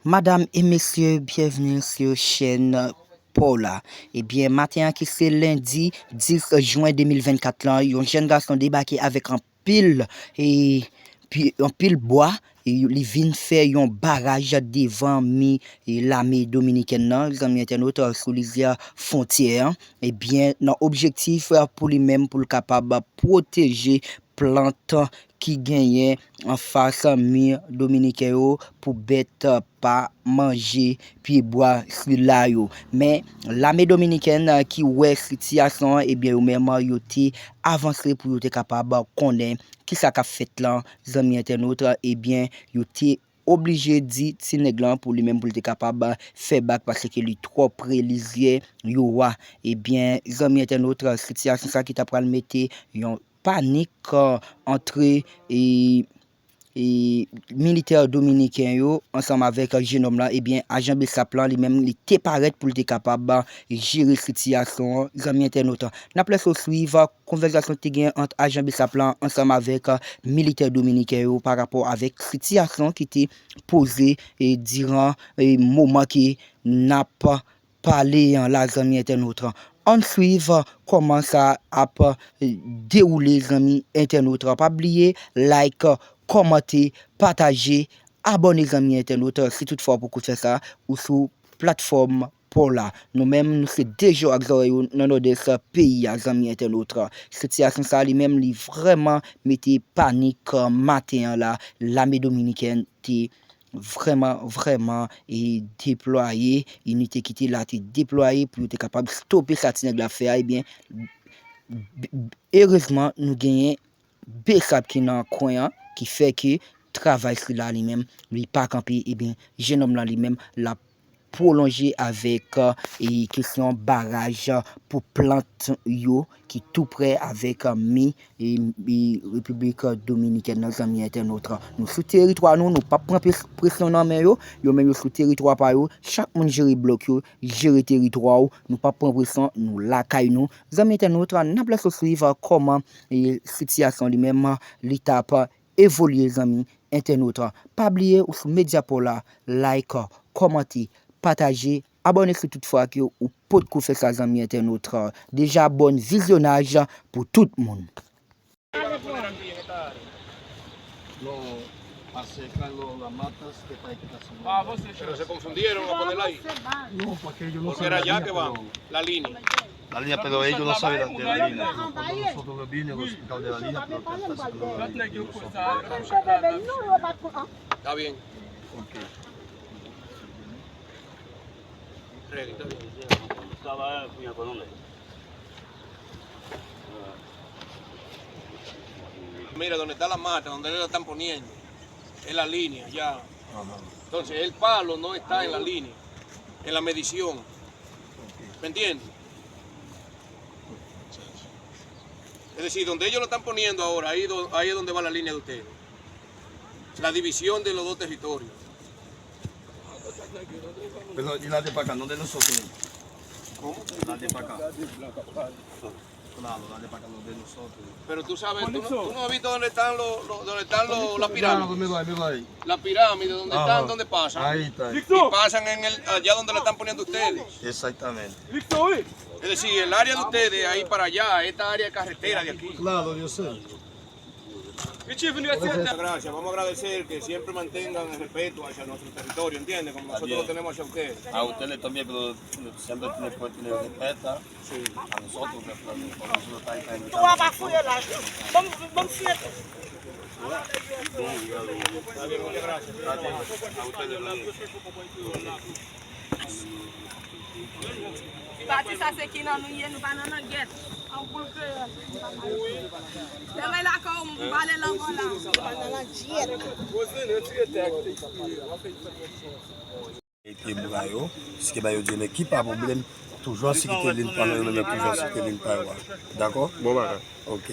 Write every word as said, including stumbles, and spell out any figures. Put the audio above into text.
Madam e mesye, byenvni sou chèn pa w la. Ebyen, maten an ki se lendi dis jen de mil vennkat lan, yon jèn gason debake avèk anpil, e, pi, anpil bwa. E, li vin fè yon baraj devan mi, e, lame dominikèn nan, zanmi entènot, sou lizyè fwontyè an. Ebyen, nan objektif pou li menm, pou l kapab pwoteje plant ki genyen anfas mi dominiken yo pou bèt pa manje pyebwa sila yo. Men, lame dominikèn ki wè sitiyasyon an, ebyen, yo menm, yo te avanse pou yo te kapab konnen kisa k ap fèt lan, zanmi entènot, ebyen, yo te oblije di ti nèg lan pou li menm pou li te kapab fè bak paske li twò pre lizyè yo a. Ebyen, zanmi entènot, sitiyasyon sa ki ta pral mete yon panik, e, antre, e, e, militè dominiken yo ansanm avèk jennonm lan, ebyen, ajan BSAP lan li menm li te parèt pou li te kapab jere sitiyasyon an, zanmi entènot. N ap lèse w swiv konvèsasyon ki te gen ant ajan BSAP lan ansanm avèk militè dominiken yo pa rapò avèk sitiyasyon ki te poze, e, diran, e, moman ke n ap pale an la, zanmi entènot. Ann swiv kòman sa ap, e, dewoule, zanmi entènot. Pa bliye like, kòmante, pataje, abòne, zanmi entènot, si toutfwa w poko fè sa, ou sou platfòm pa w la. Nou menm, nou se de je ak zòrèy ou nan nòdès peyi a, zanmi entènot. Sitiyasyon sa li menm, li vrèman mete panik, e, maten an la. Lame dominikèn te vrèman, vrèman, e, deplwaye, inite ki te la te deplwaye pou yo te kapab stope sa ti nèg la ap fè a, ebyen, b-, b-, erezman, nou genyen BSAP ki nan kwen an, ki fè ke travay sila li menm, li pa kanpe, ebyen, jennonm lan li menm, l ap pwolonje avèk, e, kesyon baraj pou plant yo ki tou prè avèk, e, mi, e, e, Repiblik Dominikèn nan, zanmi entènot. Nou sou teritwa nou, nou p ap pran pres-, presyon nan men yo, yo menm yo sou teritwa pa yo, chak moun jere blòk yo, jere teritwa w, nou p ap pran presyon, nou lakay nou. Zanmi entènot, n ap lèse w swiv kòman, e, sitiyasyon li menm, li t ap evolye, zanmi entènot. Pa bliye ou sou medya pa w la, like, kòmante, pataje, abòne si toutfwa ke ou potko fè sa, zanmi entènot. Deja, bòn vizyonaj pou tout moun. Los acercan lo-, las matas que está aquí. Pero se confundieron a ponerla ahí. No, porque yo no sabía, pero la línea. La línea, pero ellos no saben de la línea. Pero cuando nosotros vine, nos explicaron de la línea, pero que está haciendo lo de nosotros. Está bien. Ok. Ready, está bien. Mira, donde está la mata, donde le la están poniendo, es la línea ya. Entonces, el palo no está en la línea, en la medición. ¿Me entiendes? Es decir, donde ellos lo están poniendo ahora, ahí, do- ahí es donde va la línea de ustedes. La división de los dos territorios. Pero, ¿y la de pa' acá? ¿Dónde nosotros? ¿Cómo? La de pa' acá. Claro, la de pa' acá, donde nosotros. Pero tú sabes, tú no, tú no has visto dónde están los, los- dónde están los- las pirámides. Claro, míralo ahí, míralo ahí. Las pirámides, ¿dónde están? ¿Dónde pasan? Ahí está. Y pasan en el, allá donde le están poniendo ustedes. Exactamente. Es decir, el área de ustedes, ahí para allá, esta área de carretera de aquí. Claro, yo sé. Muchas gracias. Vamos a agradecer que siempre mantengan el respeto hacia nuestro territorio, ¿entiendes? Como nosotros lo tenemos hacia ustedes. A ustedes también, pero siempre tienen que tener respeto a nosotros, que nosotros estamos en... Tú vas a fouiller la. Vamos, vamos, siete. Está bien, muchas gracias. A ustedes también. Pati sa se ki nan nou ye, nou pa nan langyèt. An boul kreyòl. Lè mwen lakay ou, m bale lanmò la. Nou pa nan langyèt. Epi bra yo, si ke ba yo di men ki pa pwoblèm, toujou an sekirite lin pa nou, yo menm toujou an sekirite lin pa yo a. Dakò? Bon bagay. Ok.